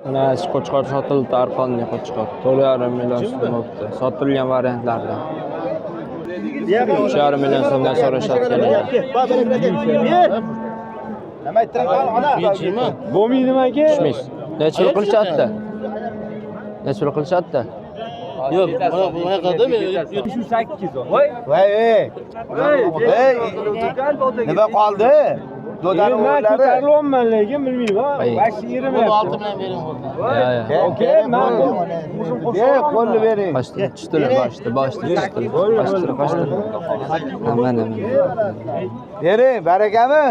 Mana shu qo'chqor sotildi, arqonli qo'chqor. 4,5 million so'm bo'libdi. Sotilgan variantlardan. 3,5 million so'mdan so'rashyapti. Tushmaysiz. Necha pul qilishyapti? Necha pul qilishyapti? Yo'q, mana bunaqa men Voy ey. Ey, nima qoldi? Dodani o'g'illari. Ko'tarilyapman lekin bilmayman. Ay. Vashi yerimayapti. 6 bilan bering bo'ldi. Ya, ya. Okey, man Ber, qo'lni bering. Qochdi, tushdilar, boshdi, boshdi, tushdilar. Qochdilar, qochdilar. Ha, mana, mana. Bering, barakami?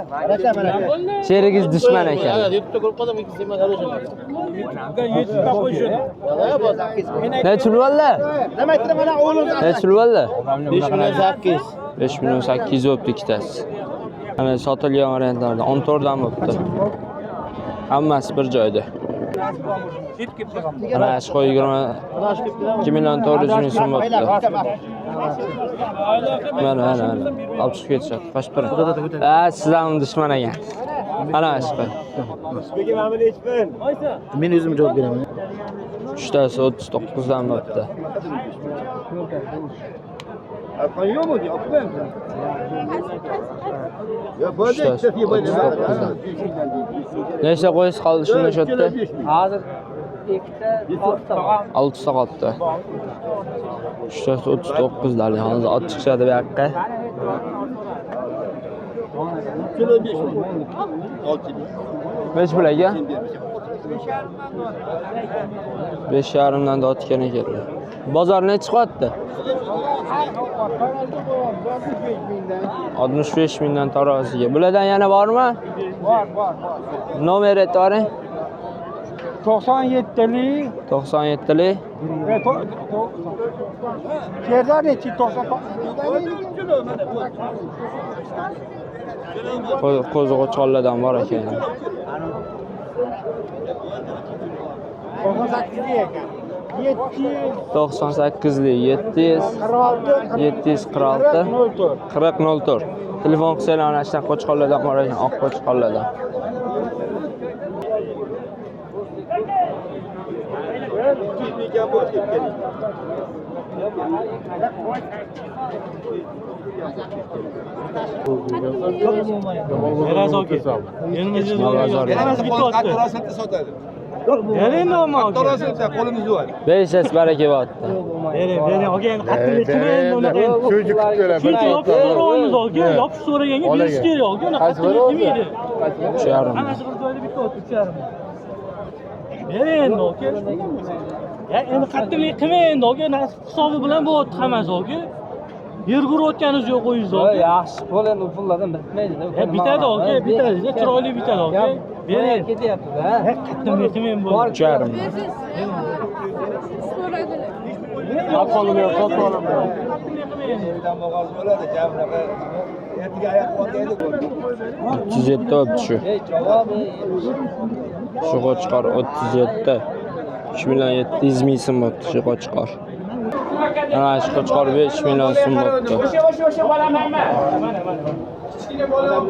Sherigingiz dushman ekan. YouTube'da ko'rib qoldim, ikkisi man qarashim. Necha pul bo'ldi? Nima aytdim mana o'g'lim. Necha pul bo'ldi? 5 million 8. 5 million 800 bo'libdi ikkitasi. Mana sotilgan variantlardan 14 dan bo'libdi. Hammasi bir joyda. Mana shu qo'y 22 million 400 ming so'm bo'libdi. Mana, mana, mana. Olib chiqib ketishadi. Qochib turing. Ha, sizlarning dushman ekan. Mana shu qo'y. Men o'zim javob beraman. Uchtasi 39 dan bo'libdi. Uchtasi 39 dan. Nechta qo'yingiz qoldi shunda shu yerda? Hozir ikkita oltita. Oltita qolibdi. Uchtasi 39 dan. Hozir ot chiqishadi bu yoqqa. Necha pul aka? 5,5 dan dotgan ekan. Bozor necha chiqyapti? 65 mingdan taroziga. Bulardan yana bormi? Bor, bor, bor. Nomer aytib 97lik 97lik Serdar nechi 90 qo'zi qo'chqorlardan bor ekan. 98 ekan. 700 98lik 700 46 746 04. 40 04. Telefon qilsanglar mana shunaqa qo'chqorlardan bor ekan, oq qo'chqorlardan. Qo'limiz bor. 5 es baraka bo'pti. Bering, bering, aka, endi qattiqlik qilmang endi unaqa endi. Shuncha kutib ko'raman. Shuncha yopishib so'rayapmiz aka, yopishib so'raganga berish kerak aka, unaqa qattiqlik qilmaydi. 3,5. Hammasi bir joyda bitta o'tdi, 3,5. Bering endi aka. Ya endi qattiqlik qilmang endi aka, nasib hisobi bilan bo'lyapti hammasi aka. Yer ko'rayotganingiz yo'q o'zingiz aka. Yaxshi pul endi u pullardan bitmaydi. Ya bitadi aka, bitadi, chiroyli bitadi aka. Bering. Ketyapti-da. Qattiqlik qilmang bo'ldi. 3,5. Sotib yo'q, sotib Bo'ladi, jamnaqa. Ertaga oyoq otaydi. 37 bo'libdi shu. Shu qo'chqor 37. 3 million 700 ming so'm bo'libdi shu qo'chqor. Mana shu qo'chqor 5 million so'm bo'libdi. O'sha o'sha bolamman.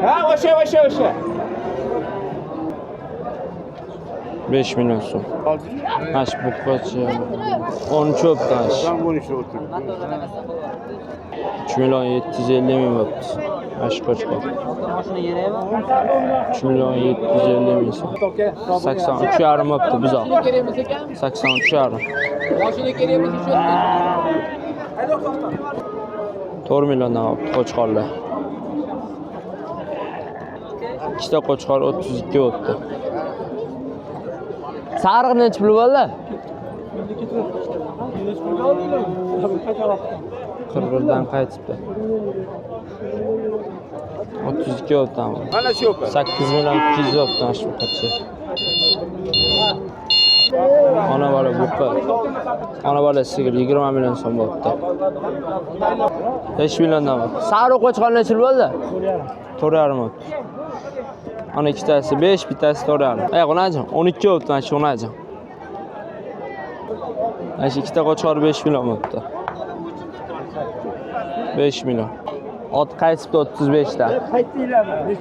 Ha, o'sha o'sha o'sha. 5 million so'm. Mana shu buqacha 13 bo'libdi mana shu. 3 million 750 ming bo'libdi. Mana shu qo'chqor. 3 million 750 ming so'm. 83,5 bo'libdi buzoq. 83,5. 4 milliondan olibdi qo'chqorlar. Ikkita qo'chqor 32 bo'libdi. Sariq necha pul bo'ldi? 41 dan qaytibdi. 32 bo'libdi. Mana shu. 8 million 200 bo'libdi mana shu buqacha. Ona bola buqa. Ona bola sigir 20 million so'm bo'libdi. 5 milliondan bo'libdi. Sariq qo'chqor necha pul bo'ldi? 4,5 bo'libdi. Ana ikkitasi 5, bittasi 4,5. Ey, xunajon, 12 bo'libdi mana shu xunajon. Mana shu ikkita qo'chqor 5 million bo'libdi. 5 million. Ot qaytibdi 35 ta. Qaytdinglarmi?